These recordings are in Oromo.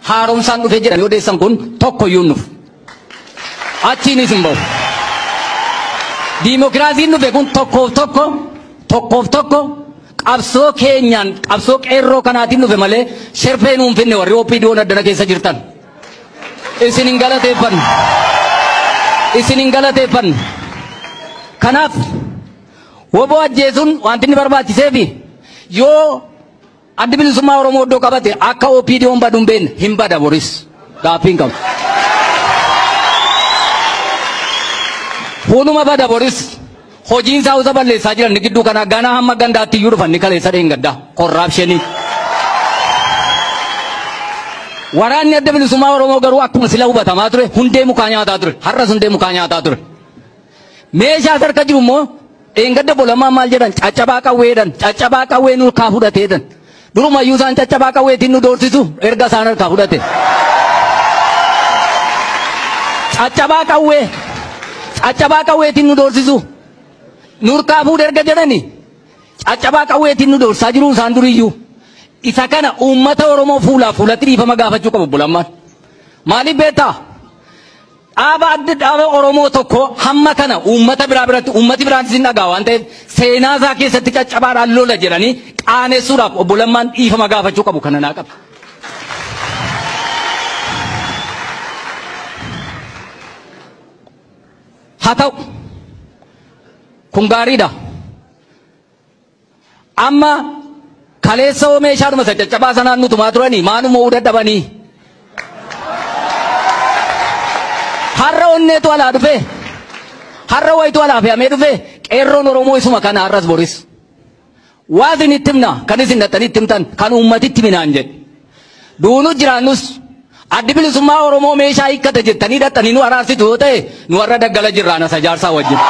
Haaromsaan dhufe jedhanii odeessan kun tokko iyyuu hin dhufu. Achiinis hin bahu. Diimokiraasiin dhufe kun tokkoof tokko tokkoof tokko qabsoo keenyaan qabsoo qeerroo kanaatiin dhufe malee sherfee nuun finne warri OPDO'n addana keessa jirtan. Isin hin galateeffannu. Isin hin galateeffannu. Kanaaf woboo ajjeesuun wanti inni barbaachiseefi yoo addi bilisummaa Oromoo iddoo qabate akka OPDO'n badu hin beekne hin bada boris gaaffii hin qabu. Hunuma bada boris hojiin isaa usa balleessaa jiran ni gidduu kana ganaa hamma gandaatti iyyuu dhufan ni kaleessa dheengaddaa korraapshinii. Waraanni adda bilisummaa Oromoo garuu akkuma sila hubatamaa ture hundee mukaa nyaataa ture har'as hundee mukaa nyaataa ture. Meeshaa harka jiru immoo dheengadda bolamaa maal jedhan caccabaa qawweedhan caccabaa qawwee nu harkaa fudhateedhan. Durumayyuu isaan caccabaa qawweetiin nu doorsisu erga isaan harkaa fudhate. Caccabaa qawwee caccabaa qawweetiin nu doorsisu nu harkaa fuudhe erga jedhani caccabaa qawweetiin nu doorsaa jiru isaan duriyyuu. Isa kana uummata Oromoo fuulaa fuulatti dhiifama gaafachuu qabu bulammaan. Maaliif beektaa? Dhaaba adda dhaaba Oromoo tokko hamma kana uummata biraa biratti uummati biraan isin dhagaa waan ta'eef seenaa isaa keessatti caccabaadhaan lola jedhanii qaanessuudhaaf obbo Lammaan dhiifama gaafachuu qabu kana naa qaba. Haa ta'u kun gaariidha. Amma kaleessa hoo meeshaadhuma isa caccabaa sanaan nutumaa turanii maanuma uu dadhabanii. Har'a onneetu alaa dhufe har'a wayitu alaa fe'amee dhufe qeerroon Oromoo isuma kana har'as boris. Waa isin itti himna kan isin dhattanii itti himtan kan uummatitti himinaan jedhe. Duunu jiraannus addi bilisummaa Oromoo meeshaa hiikkate jettanii dhattanii nu araarsitu yoo ta'e nu warra daggala jirraan asa jaarsaa wajjin.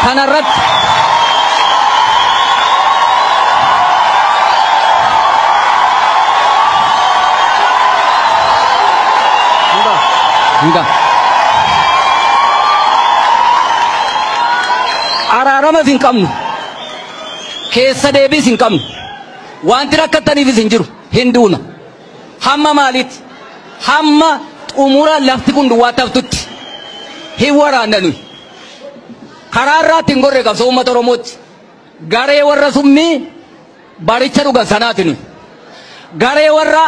Kanarratti Enggak. Araaramas hin qabnu. Keessa deebiis hin qabnu. Wanti rakkattaniifis hin jiru. Hin duuna. Hamma maaliitti? Hamma xumura lafti kun duwwaa taftutti. Hin waraanna nuyi. Karaa irraatti hin gorre qabsoo uummata Oromootti. Garee warra summii baricha dhugan sanaati nuyi. Garee warra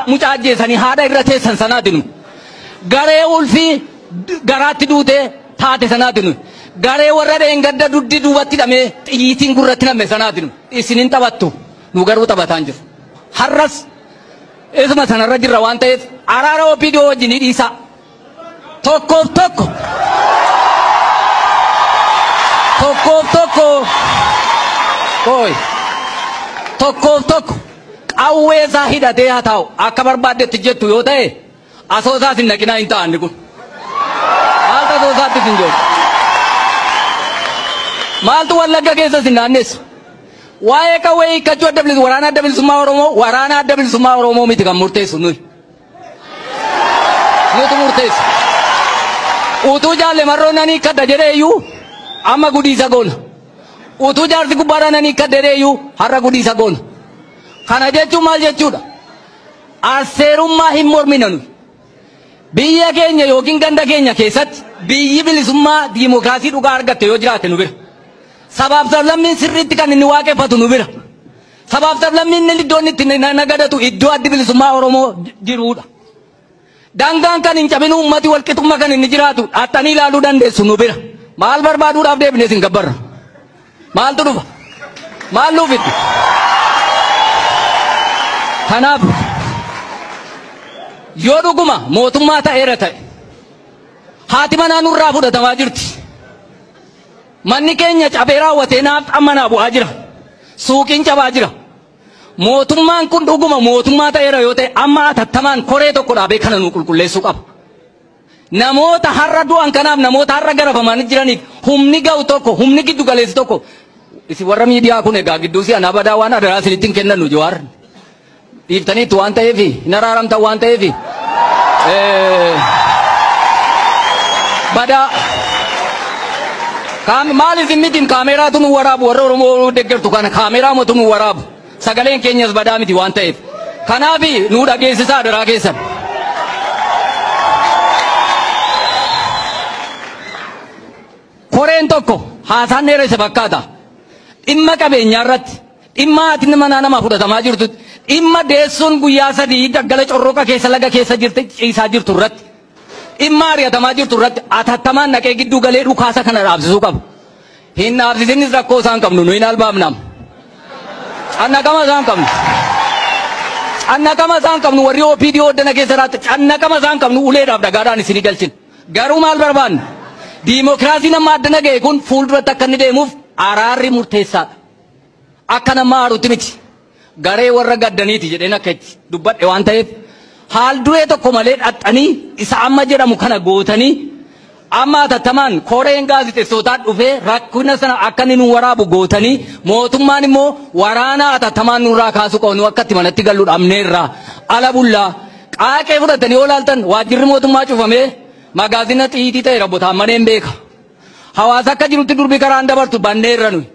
mucaa ajjeesanii haadha irra teessan sanaati nuyi. Garee ulfii garaatti duutee taate sanaati nuyi. Garee warra dheengadda duddi duubatti hidhamee xiyyiitiin gurratti hidhame sanaati nuyi. Isin hin taphattu. Nu garuu taphataan jiru. Har'as isuma sanarra jirra waan ta'eef araara OPDO wajjin ni dhiisa. Tokkoof tokko. Tokkoof tokko. Oi. Tokkoof tokko. Qawwee isaa hidhatee haa taa'u akka barbaaddetti jettu yoo ta'e asoosaas hin naqinaa hin ta'anni kun. Maaltu asoosaatti hin jiru? Maaltu Wallagga keessas hin naannessu? Waa'ee qawwee hiikkachuu adda bilisummaa waraana adda bilisummaa Oromoo waraana adda bilisummaa Oromoo miti kan murteessu nuyi. Nutu murteessu. Utuu jaalle marroo nan hiikkadha jedhee iyyuu amma gudiisa goona. Utuu jaarsi gubbaadhaa nan hiikkadha jedhee iyyuu har'a gudiisa goona. Kana jechuun maal jechuudha? Arseerummaa hin mormina nuyi. Biyya keenya yookiin ganda keenya keessatti biyyi bilisummaa diimokiraasii dhugaa argatte yoo jiraate nu bira. Sabaaf sablammiin sirriitti kan inni waaqeffatu nu bira. Sabaaf sablammiin inni iddoo inni itti nagadatu iddoo addi bilisummaa Oromoo jirudha. Daangaan kan hin cabin uummati walqixummaa kan inni jiraatu dhaattanii ilaaluu dandeessu nu bira. Maal barbaaduudhaaf deebinee isin gabbarra? Maaltu dhufa? Maal nuufitti? Kanaaf yoo dhuguma mootummaa ta'eera ta'e haati manaa nurraa fudhatamaa jirti. Manni keenya cabee raawwatee naaf manaa bu'aa jira. Suuqiin cabaa jira. Mootummaan kun dhuguma mootummaa ta'eera yoo ta'e amma atattamaan koree tokko dhaabee kana nu qulqulleessuu qaba. Namoota har'a du'an kanaaf namoota har'a garafamanii jiraniif humni ga'u tokko humni giddu galeessi tokko isin warra miidiyaa kun egaa gidduu si anaa badaa waan adaraa isinitti hin kennannu Jawaar. Dhiiftaniitu waan ta'eef hin araaramtan waan ta'eef badaa maal isin miti kaameeraatu nu waraabu warra Oromoo deeggartu kana kaameeraa matu nu waraabu. Sagaleen keenyas badaa miti waan ta'eef. Kanaaf nuu dhageessisaa adaraa keessan. Koreen tokko haasaan dheeresse fakkaata. Dhimma qabeenyaa irratti, dhimma haati manaa namaa fudhatamaa jirtutti, dhimma deessuun guyyaa 3 daggala corroqa keessa laga keessa jirti ciisaa jirtu irratti, dhimma ari'atamaa jirtu irratti atattamaan naqee gidduu galee dhukaasa kana dhaabsisuu qabu. Hin dhaabsisinis rakkoo isaan qabnu nu hin albaamnam. Cannaqama isaan qabnu. Cannaqama isaan qabnu warri OPD hoddana keessa jiraatu cannaqama isaan qabnu uleedhaaf dhagaadhaan isinii galchina. Garuu maal barbaanna? Diimokiraasiin amma addana ga'e kun fuulduratti akka inni deemuuf araarri murteessaadha. Akka nama aarutti miti. Garee warra gaddaniiti jedheen akka itti dubbadhe waan ta'eef haal duree tokko malee dhaxxanii isa amma jedhamu kana gootanii amma atattamaan koreen gaazexeessootaa dhufee rakkina sana akka inni nu waraabu gootanii mootummaan immoo waraana atattamaan nurraa kaasuu qabu nu akka itti manatti gallu dhabneerra ala bullaa qaaqee fudhatanii yoo laaltan waajjirri mootummaa cufamee magaazina xiitii ta'e rabbotaan maneen beeka. Hawaasa akka jirutti durbi karaan dabartu banneerra nuyi.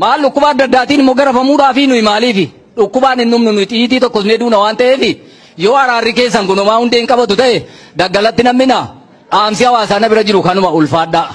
Maal dhukkuba adda addaatiin immoo garafamuudhaafi nuyi maaliifi dhukkubaan hin dhumnu nuyi xiitii tokkos ni duuna waan ta'eefi yoo araarri keessan kunumaa hundeen qabatu ta'e daggalatti namnina dhaamsi hawaasaa na bira jiru kanuma ulfaadhaa.